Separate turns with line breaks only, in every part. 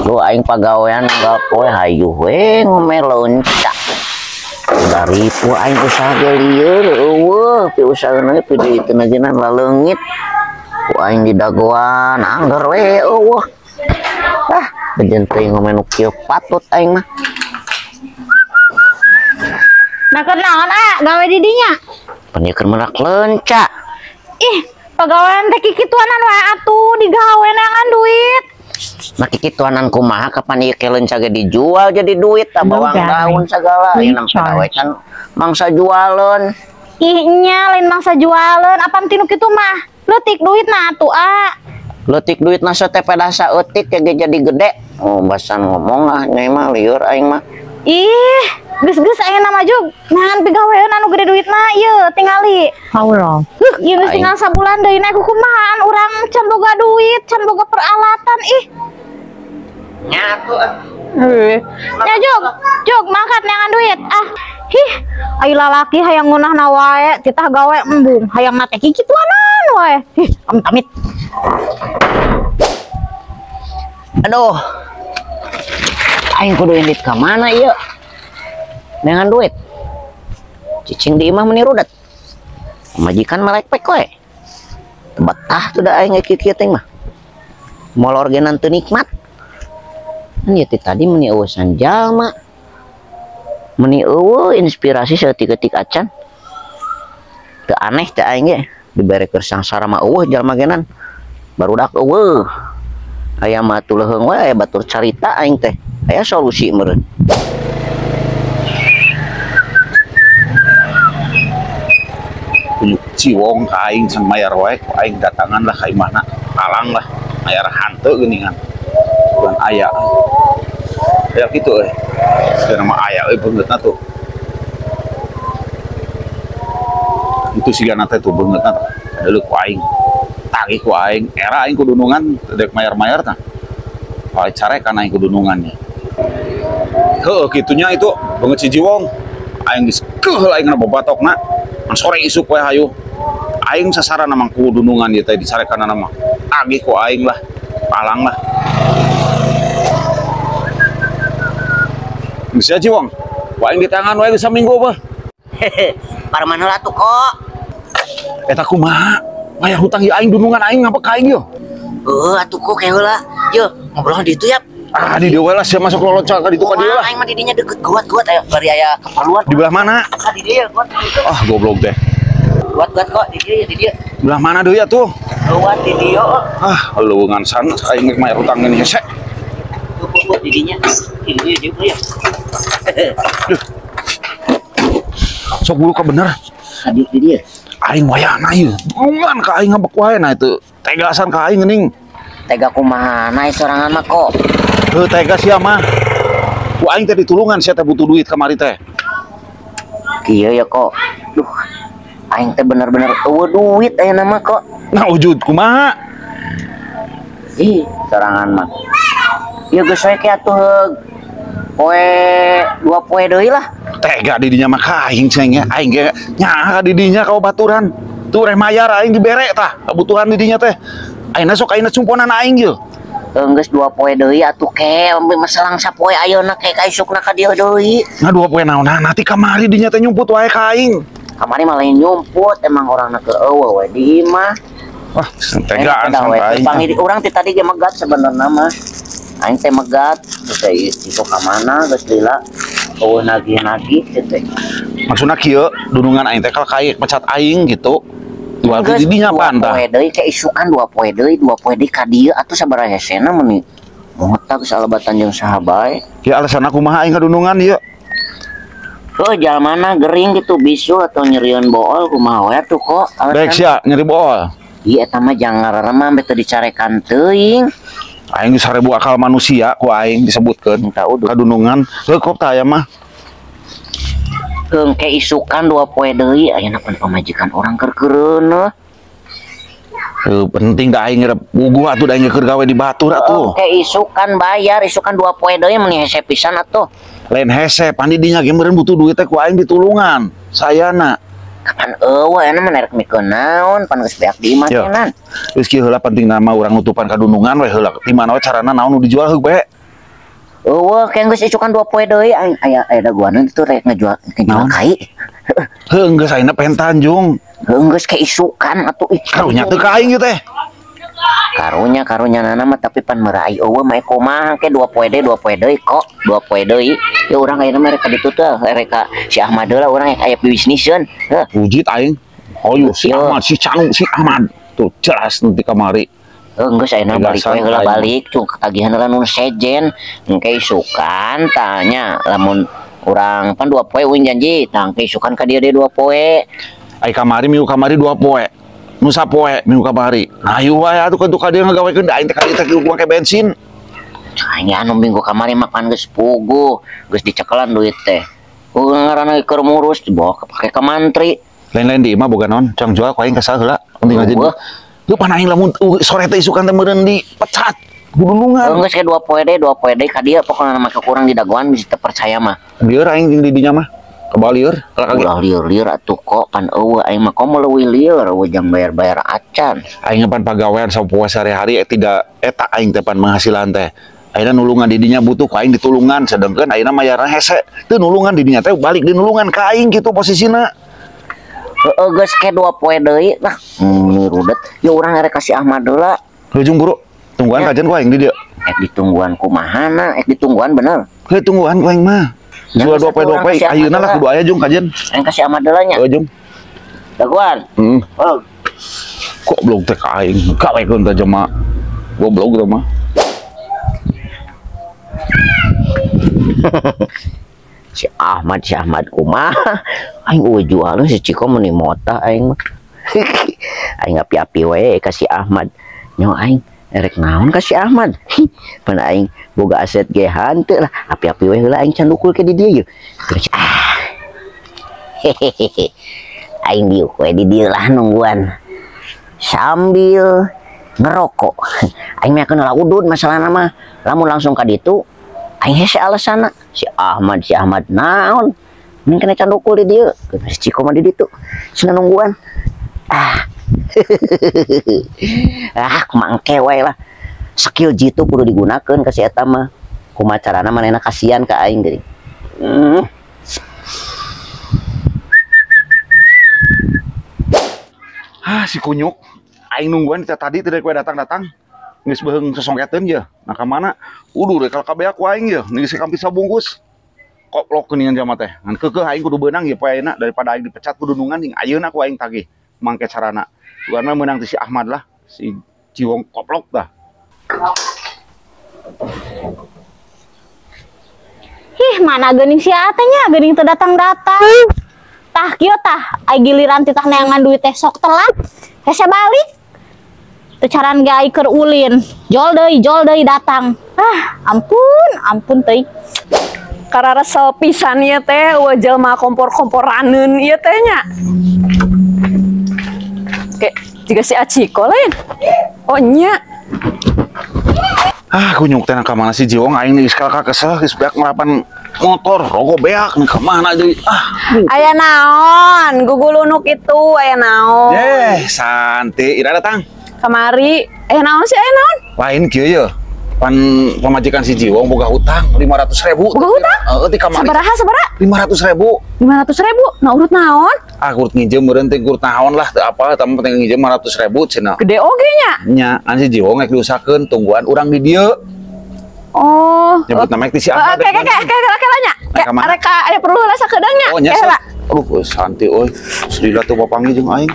Lu aing pagawean gapoe hayu we ngomel leunca. Dari pu aing usaha ge lieur eueuh pi usahana pi duiteuna geuna laleungit. Ku aing didagoan angger we eueuh. Ah, bejen teuing ngomel nu kieu patut aing mah.
Nah keur naon ah gawe di dinya?
Pan ieu keur menak leunca.
Ih, pagawean teh kikituanan wae atuh digawe neangan duit.
Nah kikituanan kumaha kapan ieu ke leunca ge dijual jadi duit tah bawang daun segala ieu nampa gawe kan mangsa jualeun.
Ih nya lain mangsa jualeun apan tinu kitu mah leutik duitna atuh ah.
Leutik duitna teh pedah saeutik ge jadi gede. Oh basan ngomong ah nyai mah lieur aing mah.
Ih, geus-geus ayeuna mah jug neangan pigaweun anu gede duitna ieu tingali.
Allah.
Heuh, ieu geus tinggal sabulan deui na kumahaan urang can boga duit, can boga peralatan ih.
Nya atuh ah.
Heuh. Nya jug, jug mangkat neangan duit ah. Hih, ai lalaki hayang ngeunahna wae, titah gawe embung, hayang na teh kikituanan wae. Hih, amit-amit.
Aduh. Aing kudu indit ka mana ieu? Neangan duit. Cicing di imah meni rudet. Majikan melek pek we. Betah tuh da aing kieu-kieu teh mah. Molor ge teu nikmat. Kan ieu teh tadi meni eueusan jalma. Meni eueuh inspirasi saeutik-eutik acan. Teu aneh teh aing ge dibere keur sangsara mah eueuh jalma genan. Barudak eueuh. Aya mah atuh leuheung we aya batur carita aing teh. Aya solusi meureun.
Kunyuk ciwong ka aing can mayar wae ku aing datangan lah ka imahna alang lah mayar hanteu geuningan. Bukan aya. Aya kitu euy. Sigana mah aya euy beungeutna tuh. Itu sigana teh tuh beungeutna tah. Deuleu ku aing. Tagih ku aing, era aing kudunungan dek mayar-mayar tah. Paling carekan aing kudunungannya. Heuh kitunya itu beungeut si Jiwong. Aing geus keuheul aing na bobatokna. An sore isuk we hayu. Aing sasaran mah kudunungan ieu teh dicarekanna mah. Tagih ku aing lah, palang lah. Geus ya Jiwong. Ku aing di tangan we geus saminggu beuh.
Hehe, parman heula tuh kok.
Eta kumaha? Bayar hutang ieu aing dunungan aing ngapa ka aing yeuh?
Heuh atuh kok ke heula. Yeuh, ngobrol di ditu ya.
Ah, di dieu we lah sia masuk loloncat ka ditu ka dieu lah.
Aing mah di dinya deket kuat-kuat aya bari aya keperluan.
Di belah mana?
Ah, di dieu kuat.
Ah, goblok teh.
Kuat-kuat kok di dieu di dieu.
Belah mana deui atuh?
Kuat di dieu.
Ah, leuweungan sana aing geus mayar hutang geuning hese.
Kuat di dinya. Di dieu dieu ya.
Duh. Sok bulu ka bener.
Di dieu.
Aing wayahna ieu. Dunungan ka aing ngabek wae nah itu. Tegasan ka aing geuning.
Tega kumaha na sorangan mah kok.
Heuh tega sia mah. Ku aing teh ditulungan sia teh butuh duit kamari teh.
Kieu ya kok. Duh. Aing teh bener-bener eueuh duit ayeuna mah kok.
Nah wujud kumaha?
Ih, sorangan mah. Ieu geus we ke atuh poe dua poe deui lah.
Tega di dinya mah ka aing ceng ya. Aing ge nyaha ka di dinya ka baturan. Tuh reh mayar aing dibere tah kebutuhan di dinya teh. Ayeuna sok ayeuna cumponan aing yeuh.
Geus dua poe deui atuh ke masalang sapoe ayeuna ke ka isukna ka dieu deui.
Nah dua poe naonna nanti kamari dinya teh nyumput wae ka aing.
Kamari mah lain nyumput emang orangna keur eueuh we di imah.
Wah, tegaan sampai aing.
Panggil urang ti tadi ge megat sebenarna mah. Aing teh megat teh itu ka mana geus lila eueuh nagih-nagih teh teh.
Maksudna kieu dunungan aing teh ka pecat aing gitu. Dua di dinya pan tah.
Dua poe deui ke isukan dua poe deui ka dieu atuh sabaraha hesena meuni. Motak geus alebatan jeung saha bae.
Ya alasan kumaha aing kadunungan ieu?
Heuh jalmana gering gitu bisul atau nyerieun bool kumaha we atuh kok.
Baik sia nyeri bool.
Ieu eta mah jangan remah bete dicarekan teuing.
Aing geus 1000 akal manusia ku aing disebutkeun. Kadunungan heuh kok tah aya mah.
Ke isukan dua poe deui ayeuna pan pamajikan orang keur keureuneuh.
Heuh penting da aing ngarep puguh atuh da aing keur gawe di batur atuh.
Ke isukan bayar isukan dua poe deui meni hese pisan atuh.
Lain hese pan di dinya ge meureun butuh duit teh ku aing ditulungan sayana.
Kapan eueuh aya mah rek mikeun naon pan geus beak di imah tenan.
Geus kieu heula penting nama urang nutupan kadunungan we heula. Di mana we carana naon nu dijual heug bae.
Eueuh ke geus isukan 2 poe deui aing aya aya daguaneun itu rek ngajual kai.
Heuh geus ayeuna pengen Tanjung.
Heuh geus ke isukan atuh ih.
Karunya teu ka aing ieu teh.
Karunya nana mah tapi pan merai eueuh mah kumaha ke 2 poe deui 2 poe deui kok 2 poe deui. Ya urang ayeuna mah rek ka ditu teh rek ka si Ahmad heula urang rek aya bisniseun. Heuh.
Wujud aing. Hoyu si Ahmad si Canu si Ahmad. Tuh jelas nanti kamari.
Heuh geus ayeuna balik we heula balik cung ketagihan heula nu sejen. Engke isukan tanya lamun urang pan 2 poe uing janji tah engke isukan ka dieu deui 2 poe.
Ai kamari minggu kamari 2 poe. Nu sapoe minggu kamari. Hayu wae atuh ka dieu ngagawekeun da aing teh ka dieu teh make bensin.
Aing anu minggu kamari mah pan geus puguh, geus dicekelan duit teh. Ngaranna keur murus dibawa pake ka mantri.
Lain-lain di imah boga naon, cang jual ku aing kesal heula. Penting aja. Lu pan aing lamun sore teh isukan teh meureun dipecat. Gudunungan.
Geus ke 2 poe deui, 2 poe deui ka dieu pokona mah kurang di dagoan bisa teu percaya mah.
Lieur aing jeung di dinya mah. Kebal lieur,
ulah lieur-lieur atuh kok pan eueuh aing mah komo leuwih lieur eueuh jang bayar-bayar acan.
Aing pan pagawean sapoe sehari-hari tidak eta aing teh pan penghasilan teh. Ayeuna nulungan di dinya butuh ku aing ditulungan sedengkeun ayeuna mayarna hese. Teu nulungan di dinya teh balik dinulungan ka aing kitu posisina.
Heeh geus ke 2 poe deui lah. Rudet. Ya urang rek ka si Ahmad heula.
Heuh buru. Tungguan kajian ku aing di dieu.
Ek ditungguan kumahana, ek ditungguan bener.
Heuh tungguan ku aing mah. Jual 2 poe 2 poe ayeuna lah kudu aya jung kajian.
Aing ka si Ahmad heula nya.
Heuh jung.
Dagoan.
Heeh.
Oh.
Goblok teh ka aing. Gawekeun teh jelema. Goblok teh mah.
Si Ahmad kumaha aing eueuh jualna si Ciko meuni mota aing mah. Aing api-api we ka si Ahmad. Nyo aing erek naon ka si Ahmad. Pan aing boga aset ge hanteu lah. Api-api we heula aing can dukul ke di dieu yeuh. Terus ah. Hehehe. Aing diuk we di dieu lah nungguan. Sambil ngerokok. Aing mah keun udud masalahna mah. Lamun langsung ka ditu aing hese alasanna si Ahmad naon mending kena candukul di dieu si Ciko mah di ditu cenah nungguan ah. Ah kumaha engke wae lah skill jitu kudu digunakeun ka si eta mah kumaha carana manehna kasihan ka aing geuning.
Ah si kunyuk aing nungguan tadi tidak kowe datang-datang. Geus beuheung sesongketeun ye. Nah ka mana? Uduh rek kabeak ku aing ye. Geus kampi sabungkus. Koplok geuningan jalma teh. Ngan keukeuh aing kudu beunang ye poe ayeuna daripada aing dipecat ku dunungan jeung ayeuna ku aing tagih. Mangke carana. Karena meunang ti si Ahmad lah, si Ciwong koplok dah.
Ih, mana geuning si Ate nya, geuning teu datang-datang. Tah kieu tah, ai giliran titah neangan duit teh sok telat. Hese balik. Caran ge keur ulin, jol deui datang. Ah, ampun teuing.
Kararesel pisan ieu teh eueuh jelema kompor-komporaneun ieu teh nya. Oke, jiga si Aciko lain. Oh nya.
Ah, kunyuk teh ka mana si Jiwong aing geus kalaka kesel geus beak ngelapan motor rokok beak ka mana deui. Ah,
aya naon? Gugulunuk itu aya naon?
Eh, santai ira datang.
Kamari, naon sih, naon?
Lain kieu ye. Pan pamajikan si Jiwong boga hutang 500.000.
Boga hutang?
Heeh, ti kamari.
Sabaraha, sabaraha?
500.000.
500.000? Nah urut naon?
Ah, urut nginjem meureun teh urut naon lah, teu apa, eta mah penting nginjem 500.000 cenah.
Gede oge nya.
Nya, an si Jiwong rek diusahakeun tungguan urang di dieu.
Oh.
Nyebut nama ti si Ahmad.
Oke, oke, nya. Arek aya perlu heula sakedeung nya.
Oh, nya. Aduh, santai euy. Sedih tuh papanggih jeung aing.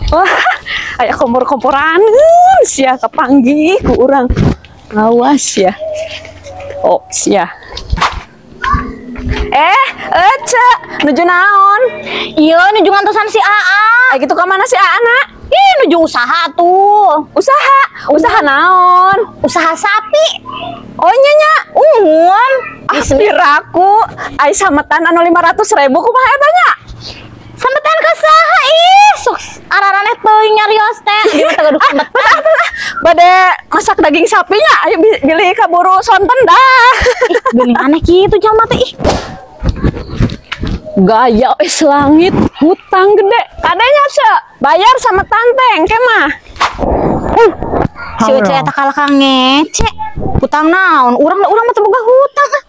Wah, aya kompor-komporan sia kapanggih ku urang. Awas ya. Oh, sia. Ece, nuju naon?
Iya, nuju ngantosan si Aa.
Gitu ka mana si Aa, nak?
Ih, nuju usaha tuh.
Usaha? Usaha naon?
Usaha sapi.
Oh, nya nya.
Ungun.
Ah, piraku ai sametan anu 500.000 kumaha eta nya?
Sametan ka saha ih, sok araraneh teuing nyarios teh. Di mah teu gaduh sametan.
Bade masak daging sapinya, ayo bilih kaburu sonten dah.
Ih, geuning aneh kitu jalma teh ih.
Gaya es langit, hutang gede. Kadanya ce, bayar sama tante engke mah.
Si Uce eta kalah ka ngece. Hutang naon? Urang mah teu boga hutang ah.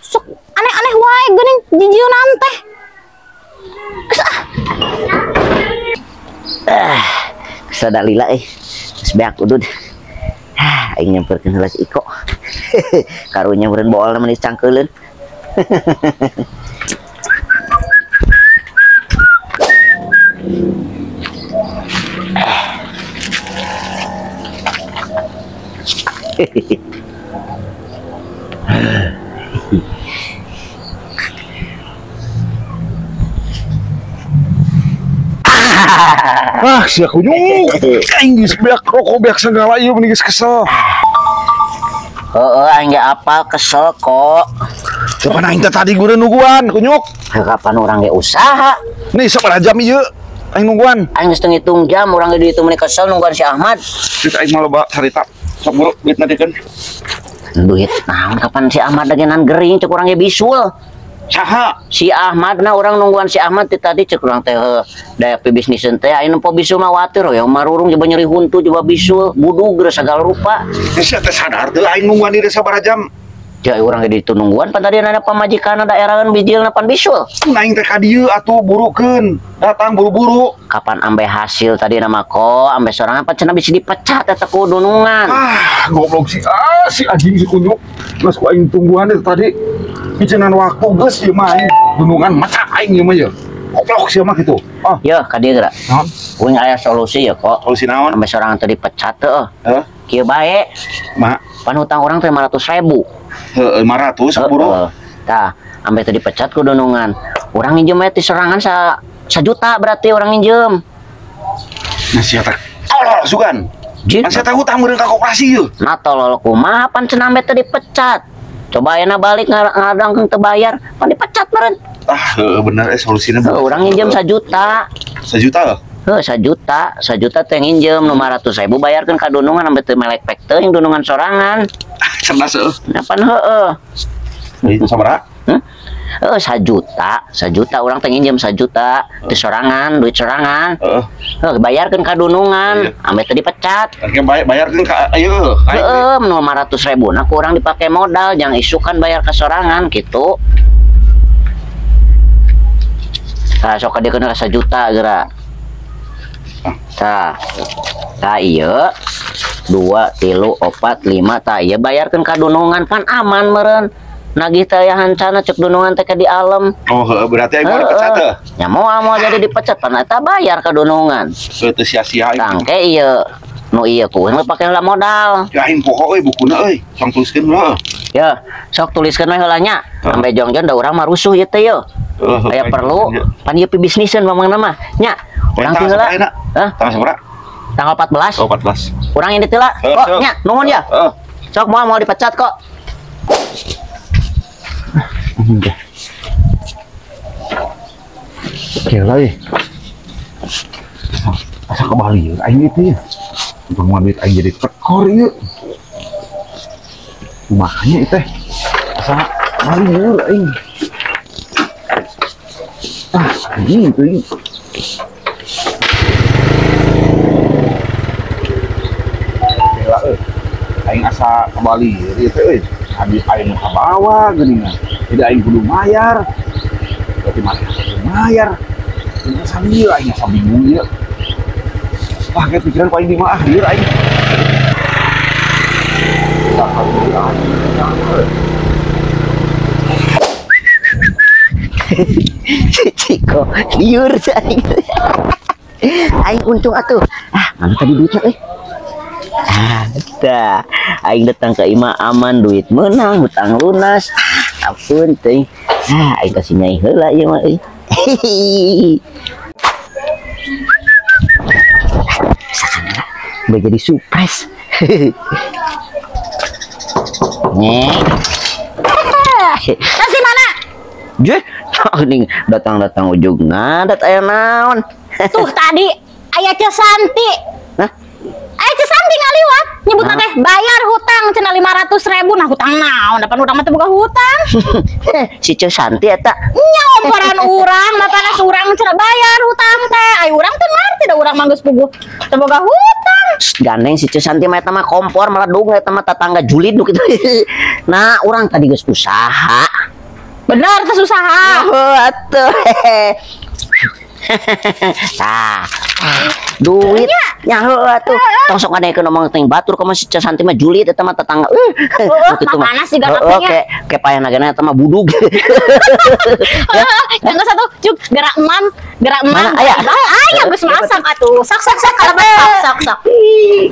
Sok aneh-aneh wae geuning jijieunan teh. Geus ah.
Sada lila euy. Geus beak udud. Aing nyamperkeun heula si Iko. Karunya meureun boolna mah dicangkeuleun.
Ah, sia kunyuk. Aing geus beak rokok beak segala ieu meni geus kesel.
Heeh, aing ge apal kesel kok.
Kapan aing teh tadi gure nungguan kunyuk?
Kapan urang ge usaha?
Nih sabaraha jam ieu aing nungguan.
Aing geus teu ngitung jam, urang ge dihitung meni kesel nungguan si Ahmad.
Duit aing mah loba carita. Sok buru duit nanti kan.
Duit naon kapan si Ahmad dagenan gering cek urang ge bisul.
Saha?
Si Ahmad na urang nungguan si Ahmad ti tadi cek urang teh daya pibisniseun teh aing nempo bisul mah watir we marurung coba nyeri huntu coba bisul budug segala rupa.
Sia teh sadar teu aing nungguan di desa sabaraha jam.
Ja urang ge ditu nungguan pan tadi ada pamajikanna daeraheun bijilna pan bisul.
Aing teh ka dieu atuh burukeun, datang buru-buru.
Kapan ambe hasil tadi nama ko, ambe sorangan pan cenah bisi dipecat eta ku dunungan.
Ah, goblok si si anjing si kunyuk. Geus ku aing tungguan teh tadi. Bicenan waktu geus ieu mah aing dunungan maca aing ieu mah ye. Goblok sia mah kitu. Ah,
yeuh ka dieu geura.
Naon?
Uing aya solusi ya kok.
Solusi naon?
Ambe sorangan teh dipecat teh.
Heuh.
Kieu bae.
Ma,
pan hutang urang teh 500.000.
Heeh, 500 buru.
Tah, ambe teh dipecat ku dunungan. Urang nginjem we ti sorangan sajuta berarti urang nginjem.
Nah sia teh tolol sugan. Pan sia teh hutang meureun ka koperasi ieu.
Nah tolol kumaha pan cenah ambe teh dipecat. Coba ayeuna balik ngadangkeun teu bayar, pan dipecat meureun.
Ah, heeh bener solusina.
Urang nginjem 1 juta.
1 juta?
Heuh, 1 juta, 1 juta teh nginjem 500.000 bayarkeun ka dunungan ambe teu melek pek teuing dunungan sorangan.
Ah, cerdas heuh.
Nah, pan heueuh.
Itu sabaraha?
Heeh, 1 juta, 1 juta urang teh nginjem 1 juta teh sorangan, duit sorangan.
Heeh.
Heuh, bayarkeun ka dunungan, ambe teu dipecat.
Engke bayarkeun ka ieu.
Heeh, 500.000 na ku urang dipake modal, jang isukan bayar ka sorangan kitu. Tah sok ka dieu 1 juta geura. Tah. Tah ieu 2 3 4 5 tah ieu bayarkeun ka dunungan pan aman meureun. Nagih teh aya hancana cek dunungan teh ka di alem.
Oh heuh berarti aing moal dipecat teh.
Nya moal jadi dipecat pan eta bayar ka dunungan.
Heuh teu sia-sia aing.
Tangke ieu nu ieu ku urang pake heula modal.
Ya aing poho euy bukuna euy, sok tuliskeun heula.
Ya, sok tuliskeun we heula nya. Sampai jongjon da urang mah rusuh ieu teh yeuh. Aya perlu pan ieu pibisniseun mamangna mah nya. Urang teh heula. Hah?
Tanggal sabaraha?
Tanggal 14.
Oh, 14.
Urang ini teh lah. Kok nya nuhun ya. Sok moal dipecat kok.
Gila euy. Asa ke Bali aing itu ya. Untung duit aing jadi tekor ieu. Makanya itu teh. Asa Bali aing. Ah, anjing teuing. Gila euy. Aing asa ke Bali ieu teh euy. Habis aing nu kabawa geuningan. Jadi aing kudu mayar. Berarti mana kudu mayar. Ini asa lieu aing asa bingung ieu. Wah, kayak pikiran paling di mah lieur aing.
Ciko, liur aing. Aing untung atuh. Ah, mana tadi duitnya euy? Ah, tah. Aing datang ke imah aman, duit menang, hutang lunas. Ah, ampun teuing. Ah, aing kasih nyai heula ieu mah euy. Sakana jadi surprise. Nyek.
Nasi mana?
Jeh, ning datang-datang ujug ngadat aya naon.
Tuh tadi aya Ceu Santi.
Hah?
Aya Ceu Santi ngaliwat nyebut teh bayar hutang cenah 500 ribu. Nah, hutang naon? Dapan urang mah teu boga hutang.
Si Ceu Santi eta.
Nya, ngomporan urang, mapana urang cenah bayar hutang teh. Ai urang teu ngarti, da urang mah geus puguh teu boga hutang.
Shh, gandeng si Ceu Santi mah eta mah kompor meledug, eta mah tetangga julid nu kitu. Nah, urang tadi geus usaha.
Bener teh usaha?
Oh, atuh. Tah, duit nya heuh atuh. Tong sok ngadengekeun omong teh batur, kumaha si Ceu Santi mah julid eta mah tetangga. Kitu mah.
Makana siga
Heuh,
katanya.
Ke payahna gana eta mah budug.
Yang ke satu, cuk, gerak emam, gerak emam.
Mana, aya?
Aya, geus masak atuh. Sok, sok, sok, kalau sok, sok, sok.
Ih.